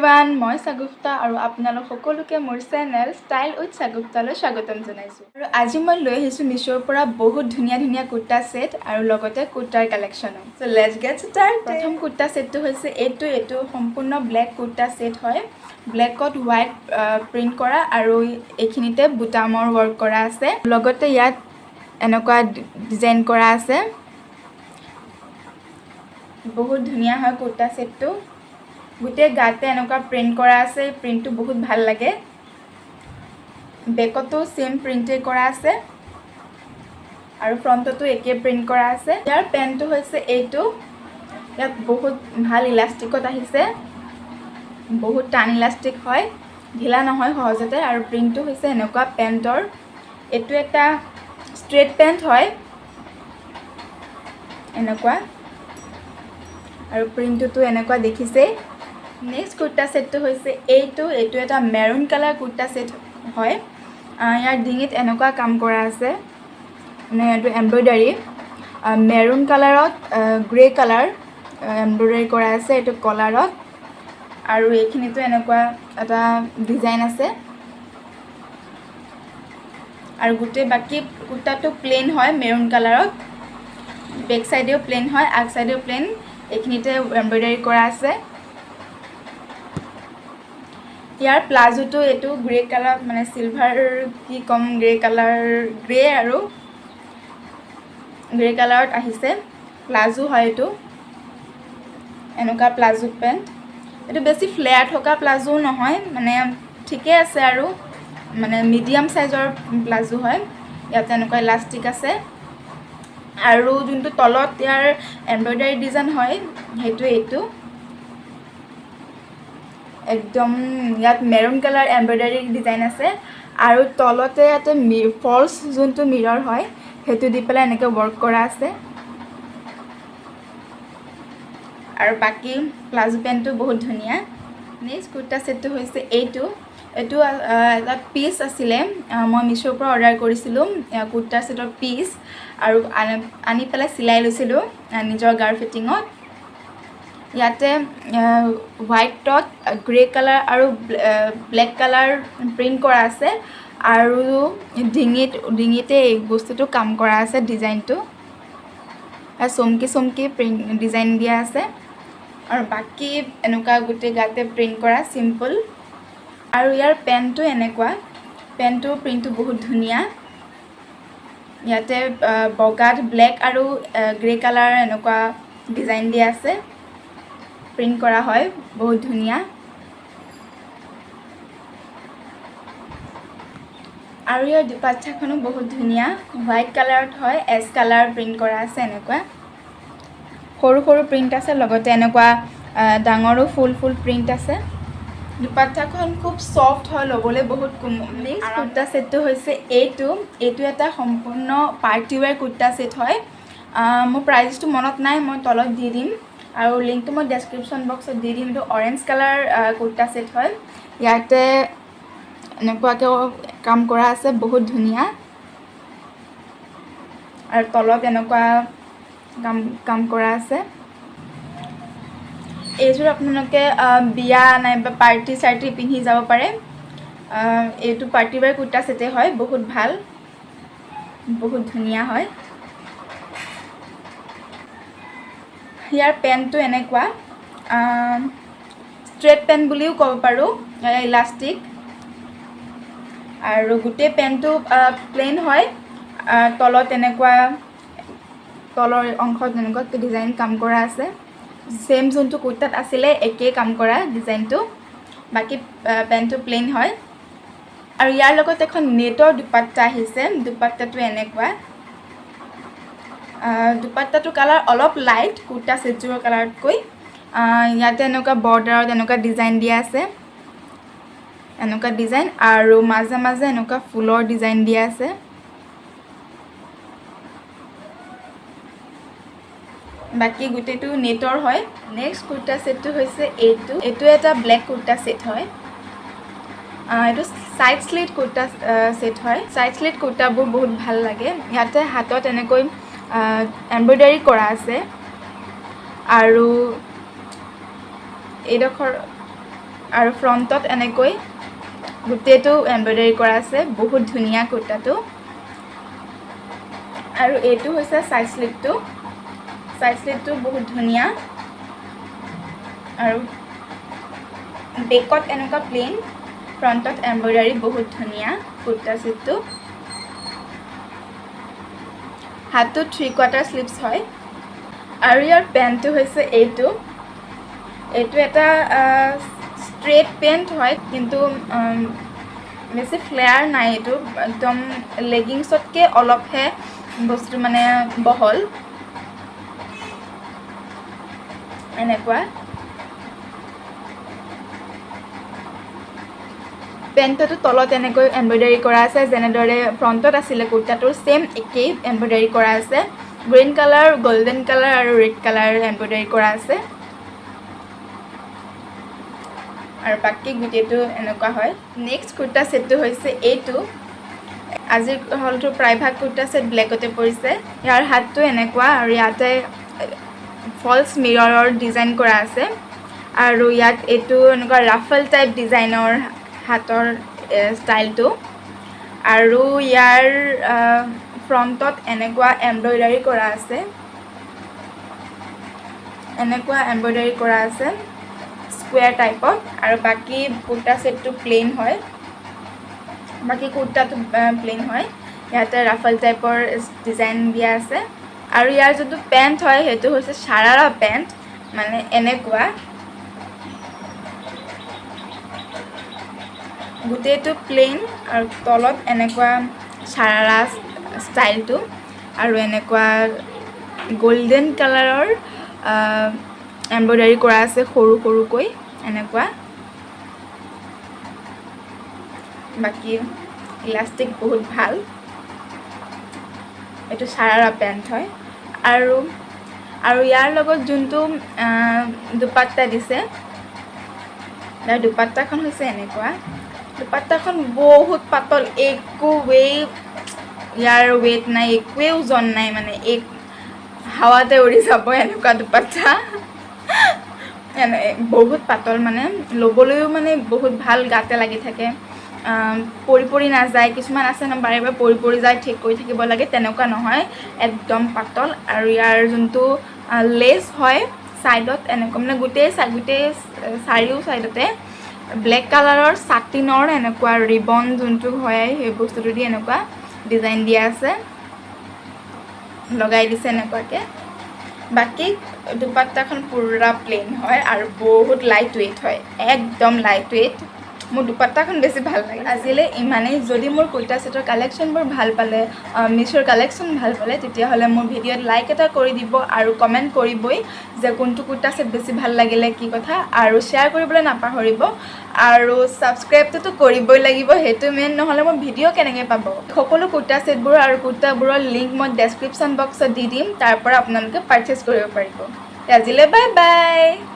Everyone, মই ছাগুফ্তা আৰু আপোনালোক সকলোকে মোৰ চেনেল ষ্টাইল উইথ ছাগুফ্তালৈ স্বাগতম জনাইছোঁ। আৰু আজি মই লৈ আহিছোঁ মিছ'ৰ পৰা বহুত ধুনীয়া ধুনীয়া কুৰ্তা ছেট আৰু লগতে কুৰ্তাৰ কালেকশ্যনো। So let's get start. প্ৰথম কুৰ্তা ছেটটো হৈছে এইটো। এইটো সম্পূৰ্ণ ব্লেক কুৰ্তা ছেট হয়। ব্লেকত হোৱাইট প্ৰিণ্ট কৰা আৰু এইখিনিতে বুটামৰ ৱৰ্ক কৰা আছে। লগতে ইয়াত এনেকুৱা ডিজাইন কৰা আছে। বহুত ধুনীয়া হয় কুৰ্তা ছেটটো। গোটেই গাতে এনেকুৱা প্ৰিণ্ট কৰা আছে। প্ৰিণ্টটো বহুত ভাল লাগে। বেকতো ছেইম প্ৰিণ্টেই কৰা আছে আৰু ফ্ৰণ্টতো একে প্ৰিণ্ট কৰা আছে। ইয়াৰ পেণ্টটো হৈছে এইটো। ইয়াত বহুত ভাল ইলাষ্টিকত আহিছে। বহুত টান ইলাষ্টিক হয়, ঢিলা নহয় সহজতে। আৰু প্ৰিণ্টটো হৈছে এনেকুৱা পেণ্টৰ। এইটো এটা ষ্ট্ৰেইট পেণ্ট হয় এনেকুৱা আৰু প্ৰিণ্টটোতো এনেকুৱা দেখিছেই। নেক্সট কুৰ্তা ছেটটো হৈছে এইটো। এইটো এটা মেৰুণ কালাৰ কুৰ্তা ছেট হয়। ইয়াৰ ডিঙিত এনেকুৱা কাম কৰা আছে, মানে এইটো এম্ব্ৰইডাৰী। মেৰুণ কালাৰত গ্ৰে কালাৰ এম্ব্ৰইডাৰী কৰা আছে এইটো কলাৰত আৰু এইখিনিতো এনেকুৱা এটা ডিজাইন আছে। আৰু গোটেই বাকী কুৰ্তাটো প্লেইন হয় মেৰুণ কালাৰত। বেক চাইডেও প্লেইন হয়, আগ চাইডেও প্লেইন। এইখিনিতে এম্ব্ৰইডাৰী কৰা আছে। ইয়াৰ প্লাজোটো এইটো গ্ৰে কালাৰ, মানে চিলভাৰ কি ক'ম, গ্ৰে কালাৰ, গ্ৰে আৰু গ্ৰে কালাৰত আহিছে। প্লাজো হয় এইটো, এনেকুৱা প্লাজো পেণ্ট। এইটো বেছি ফ্লেয়াৰ থকা প্লাজোও নহয়, মানে ঠিকে আছে আৰু মানে মিডিয়াম চাইজৰ প্লাজো হয়। ইয়াতে এনেকুৱা ইলাষ্টিক আছে আৰু যোনটো তলত ইয়াৰ এম্ব্ৰইডাৰী ডিজাইন হয়, সেইটো এইটো। একদম ইয়াত মেৰুণ কালাৰ এম্ব্ৰইডাৰী ডিজাইন আছে আৰু তলতে ইয়াতে ফলছ যোনটো মিৰৰ হয়, সেইটো দি পেলাই এনেকৈ ৱৰ্ক কৰা আছে। আৰু বাকী প্লাজো পেণ্টটো বহুত ধুনীয়া। নেক্সট কুৰ্তা ছেটটো হৈছে এইটো। এইটো এটা পিচ আছিলে। মই মিছ'ৰ পৰা অৰ্ডাৰ কৰিছিলোঁ কুৰ্তা ছেটৰ পিচ আৰু আনি পেলাই চিলাই লৈছিলোঁ নিজৰ গাৰ ফিটিঙত। ইয়াতে হোৱাইটত গ্ৰে কালাৰ আৰু ব্লেক কালাৰ প্ৰিণ্ট কৰা আছে আৰু ডিঙিতে এই বস্তুটো কাম কৰা আছে। ডিজাইনটো চমকি চমকি প্ৰিণ্ট ডিজাইন দিয়া আছে আৰু বাকী এনেকুৱা গোটেই গাতে প্ৰিণ্ট কৰা চিম্পল। আৰু ইয়াৰ পেণ্টটো এনেকুৱা। পেণ্টটোৰ প্ৰিণ্টটো বহুত ধুনীয়া। ইয়াতে বগাত ব্লেক আৰু গ্ৰে কালাৰ এনেকুৱা ডিজাইন দিয়া আছে, প্ৰিণ্ট কৰা হয়, বহুত ধুনীয়া। আৰু ইয়াৰ দুপাট্টাখনো বহুত ধুনীয়া। হোৱাইট কালাৰত হয়, এছ কালাৰ প্ৰিণ্ট কৰা আছে। এনেকুৱা সৰু সৰু প্ৰিণ্ট আছে, লগতে এনেকুৱা ডাঙৰো ফুল ফুল প্ৰিণ্ট আছে। দুপাট্টাখন খুব ছফ্ট হয়, ল'বলৈ বহুত কোমল। নেক্সট কুৰ্তা ছেটটো হৈছে এইটো। এইটো এটা সম্পূৰ্ণ পাৰ্টি ৱেৰ কুৰ্তা ছেট হয়। মোৰ প্ৰাইচটো মনত নাই, মই তলত দি দিম আৰু লিংকটো মই ডেছক্ৰিপশ্যন বক্সত দি দিম। এইটো অৰেঞ্জ কালাৰ কুৰ্তা ছেট হয়। ইয়াতে এনেকুৱাকৈ কাম কৰা আছে, বহুত ধুনীয়া। আৰু তলত এনেকুৱা কাম কাম কৰা আছে। এইযোৰ আপোনালোকে বিয়া নাইবা পাৰ্টি চাৰ্টি পিন্ধি যাব পাৰে। এইটো পাৰ্টি ৱেৰ কুৰ্তা ছেটেই হয়। বহুত ভাল, বহুত ধুনীয়া হয়। ইয়াৰ পেণ্টটো এনেকুৱা, ষ্ট্ৰেইট পেণ্ট বুলিও ক'ব পাৰোঁ, ইলাষ্টিক। আৰু গোটেই পেণ্টটো প্লেইন হয়। তলত এনেকুৱা, তলৰ অংশত এনেকুৱা ডিজাইন কাম কৰা আছে। ছেইম যোনটো কুৰ্তাত আছিলে, একেই কাম কৰা ডিজাইনটো। বাকী পেণ্টটো প্লেইন হয়। আৰু ইয়াৰ লগত এখন নেটৰ দুপাট্টা আহিছে। দুপাট্টাটো এনেকুৱা। দুপাট্টাটোৰ কালাৰ অলপ লাইট কুৰ্তা ছেটযোৰৰ কালাৰতকৈ। ইয়াতে এনেকুৱা বৰ্ডাৰত এনেকুৱা ডিজাইন দিয়া আছে, এনেকুৱা ডিজাইন আৰু মাজে মাজে এনেকুৱা ফুলৰ ডিজাইন দিয়া আছে। বাকী গোটেইটো নেটৰ হয়। নেক্সট কুৰ্তা ছেটটো হৈছে এইটো। এইটো এটা ব্লেক কুৰ্তা ছেট হয়। এইটো ছাইড শ্লিট কুৰ্তা ছেট হয়। ছাইড শ্লিট কুৰ্তাবোৰ বহুত ভাল লাগে। ইয়াতে হাতত এনেকৈ এম্ব্ৰইডাৰী কৰা আছে আৰু এইডোখৰ আৰু ফ্ৰণ্টত এনেকৈ গোটেইটো এম্ব্ৰইডাৰী কৰা আছে। বহুত ধুনীয়া কুৰ্তাটো। আৰু এইটো হৈছে ছাইড শ্লিভটো। ছাইড শ্লিভটো বহুত ধুনীয়া আৰু বেকত এনেকুৱা প্লেইন, ফ্ৰণ্টত এম্ব্ৰইডাৰী। বহুত ধুনীয়া কুৰ্তা ছেটটো। হাতটো 3/4 শ্লিভছ হয়। আৰু ইয়াৰ পেণ্টটো হৈছে এইটো। এইটো এটা ষ্ট্ৰেইট পেণ্ট হয়, কিন্তু বেছি ফ্লেয়াৰ নাই। এইটো একদম লেগিংছতকৈ অলপহে বস্তুটো মানে বহল এনেকুৱা। পেণ্টটো তলত এনেকৈ এম্ব্ৰইডাৰী কৰা আছে, যেনেদৰে ফ্ৰণ্টত আছিলে কুৰ্তাটোৰ, ছেইম একেই এম্ব্ৰইডাৰী কৰা আছে। গ্ৰীণ কালাৰ, গল্ডেন কালাৰ আৰু ৰেড কালাৰ এম্ব্ৰইডাৰী কৰা আছে। আৰু বাকী গোটেইটো এনেকুৱা হয়। নেক্সট কুৰ্তা ছেটটো হৈছে এইটো। আজিৰ হলটো প্ৰায়ভাগ কুৰ্তা ছেট ব্লেকতে পৰিছে। ইয়াৰ হাতটো এনেকুৱা আৰু ইয়াতে ফলছ মিৰৰৰ ডিজাইন কৰা আছে। আৰু ইয়াত এইটো এনেকুৱা ৰাফল টাইপ ডিজাইনৰ হাতৰ ষ্টাইলটো। আৰু ইয়াৰ ফ্ৰণ্টত এনেকুৱা এম্ব্ৰইডাৰী কৰা আছে, এনেকুৱা এম্ব্ৰইডাৰী কৰা আছে স্কুৱেৰ টাইপত। আৰু বাকী কুৰ্তা ছেটটো প্লেইন হয়, বাকী কুৰ্তাটো প্লেইন হয়। ইয়াতে ৰাফল টাইপৰ ডিজাইন দিয়া আছে। আৰু ইয়াৰ যোনটো পেণ্ট হয়, সেইটো হৈছে চাৰাৰা পেণ্ট, মানে এনেকুৱা গোটেইটো প্লেইন আৰু তলত এনেকুৱা চাৰাৰা ষ্টাইলটো আৰু এনেকুৱা গল্ডেন কালাৰৰ এম্ব্ৰইডাৰী কৰা আছে সৰু সৰুকৈ এনেকুৱা। বাকী ইলাষ্টিক বহুত ভাল। এইটো চাৰাৰা পেণ্ট হয়। আৰু ইয়াৰ লগত যোনটো দুপাট্টা দিছে, ইয়াৰ দুপাট্টাখন হৈছে এনেকুৱা। দুপাট্টাখন বহুত পাতল, একোৱেই ইয়াৰ ৱেইট নাই, একোৱেই ওজন নাই, মানে এক হাৱাতে উৰি যাব এনেকুৱা দুপাট্টা। এনে বহুত পাতল, মানে ল'বলৈও মানে বহুত ভাল, গাতে লাগি থাকে, পৰি পৰি নাযায়। কিছুমান আছে ন, বাৰে বাৰে পৰি পৰি যায়, ঠিক কৰি থাকিব লাগে, তেনেকুৱা নহয়, একদম পাতল। আৰু ইয়াৰ যোনটো লেচ হয় ছাইডত এনেকুৱা, মানে গোটেই চাৰিও ছাইডতে ব্লেক কালাৰৰ চাটিনৰ এনেকুৱা ৰিবন যোনটো হয়, সেই বস্তুটো দি এনেকুৱা ডিজাইন দিয়া আছে, লগাই দিছে এনেকুৱাকৈ। বাকী দুপাট্টাখন পূৰা প্লেইন হয় আৰু বহুত লাইট ৱেইট হয়, একদম লাইট ৱেইট। মোৰ দুপাট্টাখন বেছি ভাল লাগে। আজিলৈ ইমানেই। যদি মোৰ কুৰ্তা ছেটৰ কালেকশ্যনবোৰ ভাল পালে, মিছ'ৰ কালেকশ্যন ভাল পালে, তেতিয়াহ'লে মোৰ ভিডিঅ'ত লাইক এটা কৰি দিব আৰু কমেণ্ট কৰিবই যে কোনটো কুৰ্তা ছেট বেছি ভাল লাগিলে, কি কথা, আৰু শ্বেয়াৰ কৰিবলৈ নাপাহৰিব। আৰু ছাবস্ক্ৰাইবটোতো কৰিবই লাগিব, সেইটো মেইন, নহ'লে মোৰ ভিডিঅ' কেনেকৈ পাব। সকলো কুৰ্তা ছেটবোৰ আৰু কুৰ্তাবোৰৰ লিংক মই ডেছক্ৰিপশ্যন বক্সত দি দিম, তাৰ পৰা আপোনালোকে পাৰচেছ কৰিব পাৰিব। আজিলৈ বাই বাই।